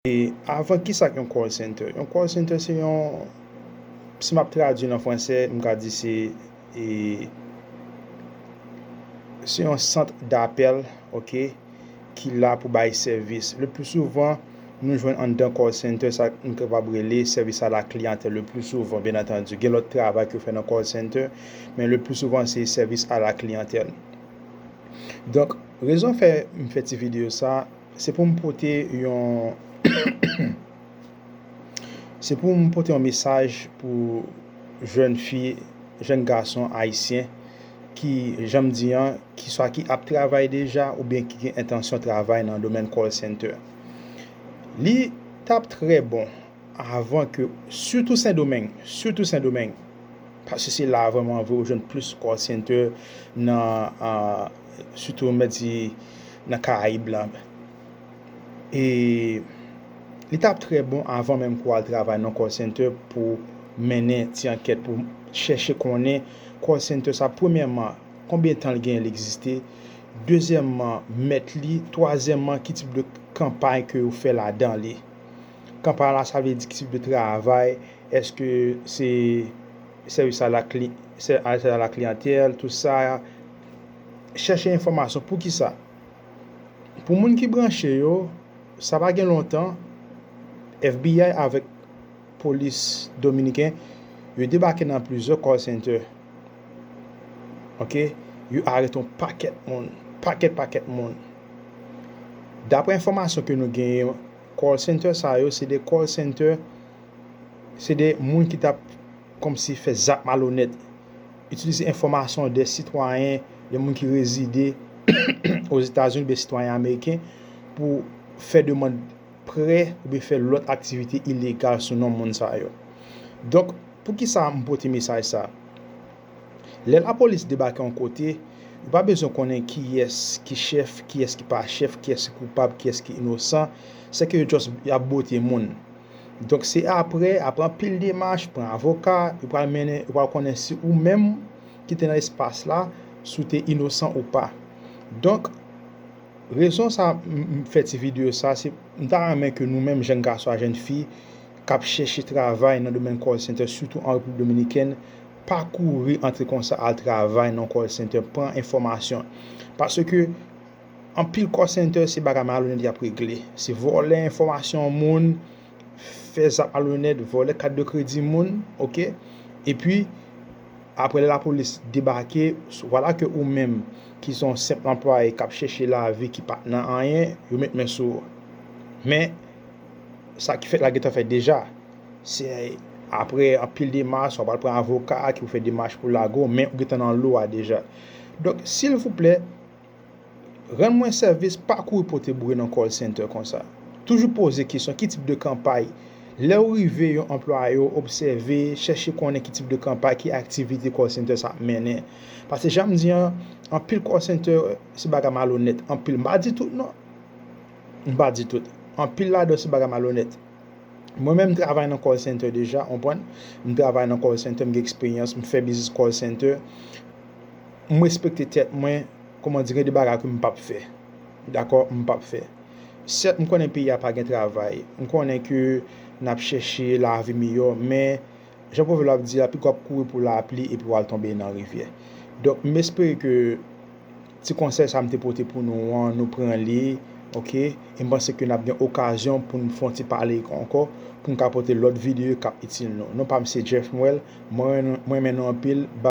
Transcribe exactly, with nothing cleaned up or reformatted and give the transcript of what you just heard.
E avan, ki sa k yon call center? Yon call center se yon, si m ap tradui l an fransè, m ka di se, e, se yon sant dapèl, oke, ki la pou bay sèvis. Le pli souvan, nou jwenn anndan call center sa nou kapab rele sèvis a la kliyantèl le pli souvan, byen antandi. Gen lòt travay ke yo fè nan call center, men le pli souvan se sèvis a la kliyantèl. Donk, rezon fè m fè ti videyo sa, se pou m pote yon se pou m pote yon mesaj pou jèn fi, jèn gason ayisyen ki, jan m di an, ki swa ki ap travay deja oubyen ki gen entansyon travay nan domèn call center. Li t ap trè bon avan ke, sitou Sendomeng, sitou Sendomeng, paske se la vrèman vre ou jwenn plis call center nan, a, sitou, m di, nan Karayib la. E li t ap trè bon avan menm ke w al travay nan call center pou mennen ti ankèt, pou chèche konnen call center sa, premyèman, konbyen tan l genyen l egziste, dezyèmman, mèt li, twazyèmman, ki tip de kanpay ke yo fè ladan li. Kanpay la, sa vle di ki tip de travay, èske se sèvis a la kli-, sè-, a la kliyantèl, tout sa. Chèche enfòmasyon. Poukisa? Pou moun ki branche yo, sa pa gen lontan, F B I avèk polis dominiken, yo debake nan plizyè call center. Oke? Yo arete yon pakèt moun, pakèt, pakèt moun. Daprè enfòmasyon ke nou genyen, call center sa yo, se de call center, se de moun ki t ap kòmsi fè zak malonèt, itilize enfòmasyon de sitwayen, de moun ki rezide Ozetazini oubyen sitwayen ameriken pou fè demann prè oubyen fè lòt aktivite ilegal sou non moun sa yo. Donk, poukisa m pote mesaj sa? Lè lapolis debake yon kote, yo pa bezwen konnen kiyès ki chèf, kiyès ki pa chèf, kiyès ki koupab, kiyès ki inosan. Se ke yo just, y ap bote moun. Donk, se apre, apre anpil demach, pran avoka, yo pral mennen, yo pral konnen si ou menm ki te nan espas la, si w te inosan ou pa. Donk, rezon sa m, m fè ti videyo sa, se m ta renmen ke nou menm jèn gason ak jèn fi k ap chèche travay nan domèn call center, sitou an Repiblik Dominikèn, pa kouri antre konsa al travay nan call center, pran enfòmasyon. Paske anpil call center se bagay malonèt y ap regle. Se vòlè enfòmasyon moun, fè zak malonèt, vòlè kat de kredi moun, oke? Epi, apre lè lapolis debake, vwala ke ou menm ki se yon senp anplwaye k ap chèche lavi ki pa t nan anyen, yo met men sou ou. Men, sa ki fèt la gentan fèt deja. Se apre anpil demach, w ap al pran avoka ki pou fè demach pou lage w, men ou gentan nan lo a deja. Donk, silvouplè, rann mwen sèvis, pa kouri pote boure nan call center konsa. Toujou poze kesyon, ki tip de kanpay? Lè w rive yon anplwaye, w obsève, chèche konnen ki tip de kanpay, ki aktivite call center sa ap mennen. Paske jan m di an, anpil call center se bagay malonèt. Anpil, m pa di tout non. M pa di tout. Anpil ladan se bagay malonèt. Mwen menm, m travay nan call center deja, w konprann? M travay nan call center, m gen eksperyans, m fè biznis call center. M respekte tèt mwen, kòman di, gen de bagay ke m p ap fè. Dakò? M p ap fè. Sèt, m konnen peyi a pa gen travay. M konnen ke n ap chèche lavi miyò, men jan pwovèb la ap di a, piga w ap kouri pou lapli epi w al tonbe nan rivyè. Donk, m espere ke ti konsèy sa m te pote pou nou an, nou pran li, oke? E m panse ke n ap gen okazyon pou n fè yon ti pale ankò, pou n ka pote lòt videyo k ap itil nou. Non pa m se Jeff Noël, mwen, mwen renmen nou anpil.